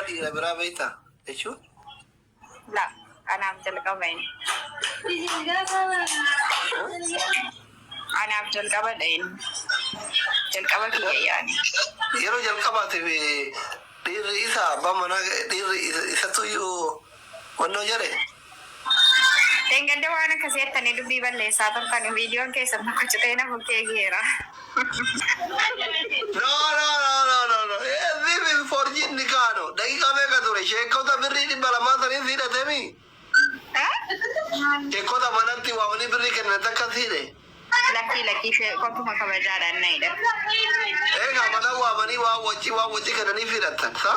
dhiira biraa beektaa jechuun? La, anaaf jalqaba inni. Anaaf jalqabadha inni. Jalqaba kiyya yaani. Yeroo jalqabaatiif dhiirri isa abbaan manaa dhiirri isatu iyyuu wannoo jedhe. Dheengadda waan akkasii jettanii dubbii balleessaa turtan viidiyoon keessan tokko citee na bukkee geera. No, no, no, no, no, no. This is for jinni kaano. Daqiiqaa meeqa ture? Sheekota birrii 200 saniin si hidhatemi? Sheekota manatti waamanii birrii kennan takka si hidhe. Lakkii lakkii sheekotuma kabajaadhaan na hidhate. Egaa mana waamanii waan wacii waan wacii kennaniif hidhattan. Sa?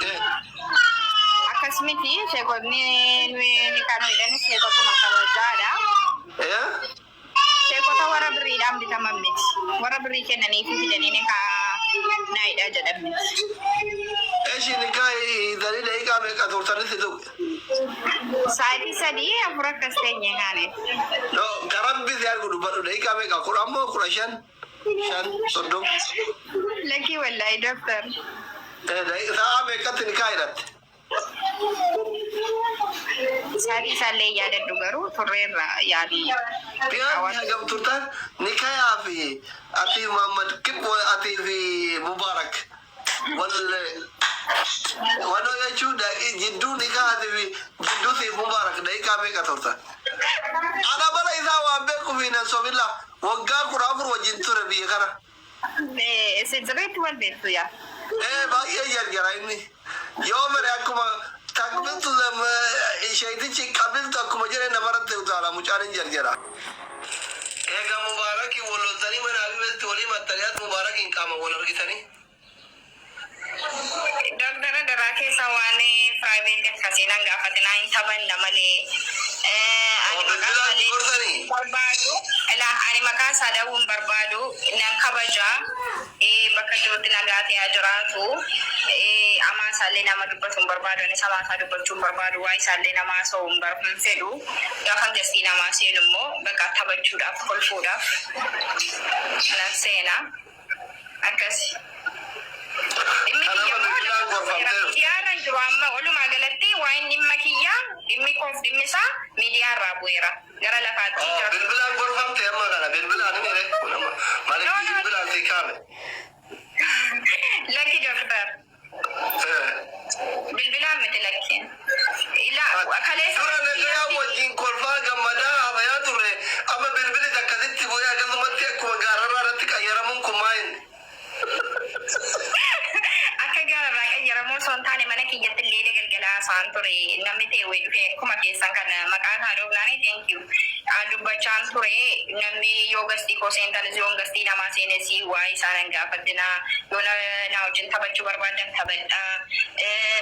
Eh. Akkas miti sheekotni nuyi ni kan hidhanis sheekotuma kabajaadha. Eh? Sheekota warra birriidhaan bitaman miti. Warra birrii kennaniifi fidanii ni kaa na hidhaa jedhan miti. Eshi nikaa hiitanii daqiiqaa meeqa turtanii si tuqe? Sa'aatii 3 4 akkas teenye kaane. No, ka rabbi si argu dubbadhu daqiiqaa meeqa? 10 moo 15? 5, 30? Lakii wallaahi doktar. Sa'aa meeqatti nikaa hidhatte? Sa'aatii isaallee hin yaadadhu garuu turreerra yaadni. Biyaan hagam turtan nikayaa fi atii Muhammad Kibbo atii fi Mubarak wal wanoo jechuun jidduu nikayaati fi jidduu siif Mubarak daqiiqaa meeqa turtan? Ana bara isaa waan beeku fi nan sobilla waggaa 14 wajjin ture biyya kana. Isin sirriitti wal beektu yaa. Ee baay'ee jarjara inni. Yoo fedhe akkuma takbiltu sheeytichi qabiltu akkuma jedhe namarratti utaala mucaan hin jarjara. Eega Mubaarakiin wal loltanii mana Habiibatti wal himattanii as Mubaarakiin qaaman wal argitanii. Doktara daraa keessa waan private akkasii nan gaafatinaa hin taphanna malee. Ani Oo maqaa bilbilaan si isaallee gorsanii? barbaadu. Ilaa ani maqaa isaa dhahuu hin barbaadu. Nan kabaja. Bakka jirutti nagaa ta'ee haa jiraatu. Amaa isaallee nama dubbatu hin barbaadu. Anis amaa isaa dubbachuu hin barbaadu. Waa isaallee nama haasa'uu hin bar hin fedhu. Gaafan gastii namaa seenu immoo bakka taphachuudhaaf kolfuudhaaf nan seena. Akkasi. Dhimmi Kanaaf kiyya immoo bilbilaan lafa seera gorfamteerta. miidiyaa irra hin jiru amma walumaa galatti waa'een dhimma kiyyaa dhimmi koof dhimmi isaa miidiyaa irraa bu'eera. Gara lafaatti Oh, jira. bilbilaan gorfamte amma kana bilbilaan himi ree kun amma maaliif No, no. bilbilaan sii kaame? Lakki doktar. Bilbilaan miti lakki. Ilaa kaleessa Dura nagayaa wajjin kolfaa gammadaa haasayaa turre amma bilbili akkasitti bu'ee akkasumatti akkuma gaararraa irratti qayyaramuun kun maa inni? Akka gaararraa qayyaramuu osoo hin taane mana kiyyatti illee galgala haasa'an ture namni ta'e wayii dhufee akkuma keessan kana maqaa isaa dhoofnaanii thank you dubbachaan ture namni yoo gastii koo seentanis yoon gastii namaa seenes waa'ee isaa nan gaafadhinaa yoo na na wajjin taphachuu barbaaddan taphadhaa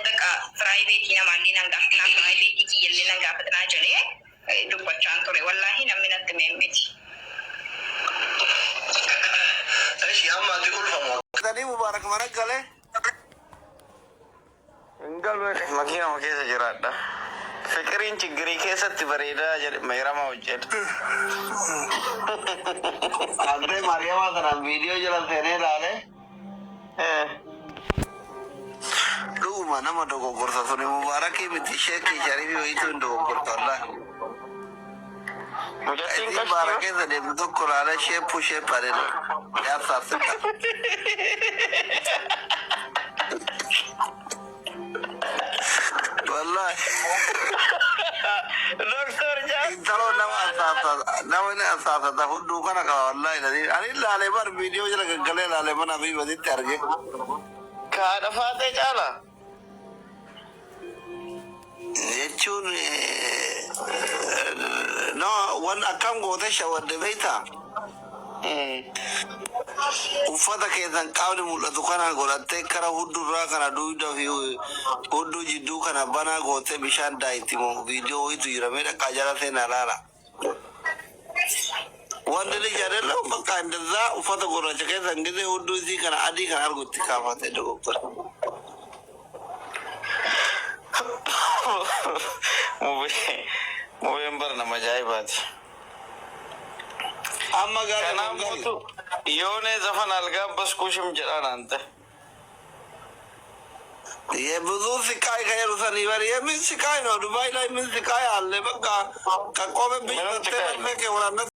bakka private namaallee nan gaafatinaa private kiyyallee nan gaafatinaa jedhee dubbachaan ture wallaahi namni natti himeen miti. Eshi amma ati ulfamu. Tanii Mubarak mana galee. Hin galu jedhe makiinuma keessa jiraadha. Fiqiriin chiggirii keessatti bareedaa jedhe Meerama hojjedha. Addee Maariyamaa sanaan viidiyoo jala seenee ilaalee. Dhuguma nama dogoggorsa suni Mubaarakii miti sheekii shariifii wayiitu hin dogoggorsa wallaahi. Mucattiin Isiin baara qashtii keessa deemtu tokko ilaalee sheeppuu sheeppaa jedhe jaarsaaf sitta. Wallaahi. Doktor Jaas. Intaloo nama asaasa nama inni asaasata hunduu kana qaba wallaahi nani ani ilaalee bar viidiyoo jala gaggalee ilaalee mana Habiibatitti arge. Ka haadha faaxee caala. Jechuun no wan akkam goote shawadde beektaa? Uffata keessan qaamni mul'atu kana godhattee kara huddurraa kana dugda fi hudduu jidduu kana banaa gootee bishaan daayti moo viidiyoo wayitu jira mee dhaqaa jala seenaa laala. Wanti ni jedhe bakka indazaa uffata gurraacha keessan gisee hudduu isii kana adii kana argu itti kaafatee dogoggore. Mubee mubeen bar nama ajaa'ibaati. Amma gaafa Kanaan kun gali. mootu yoonee zafan algaa baskuushim jedhaan aante. የብዙ ስቃይ ከኢየሩሳሌም የምን ስቃይ ነው? ዱባይ ላይ ምን ስቃይ አለ? በቃ ከቆመብኝ ምንም ስቃይ የለም። ወራነት።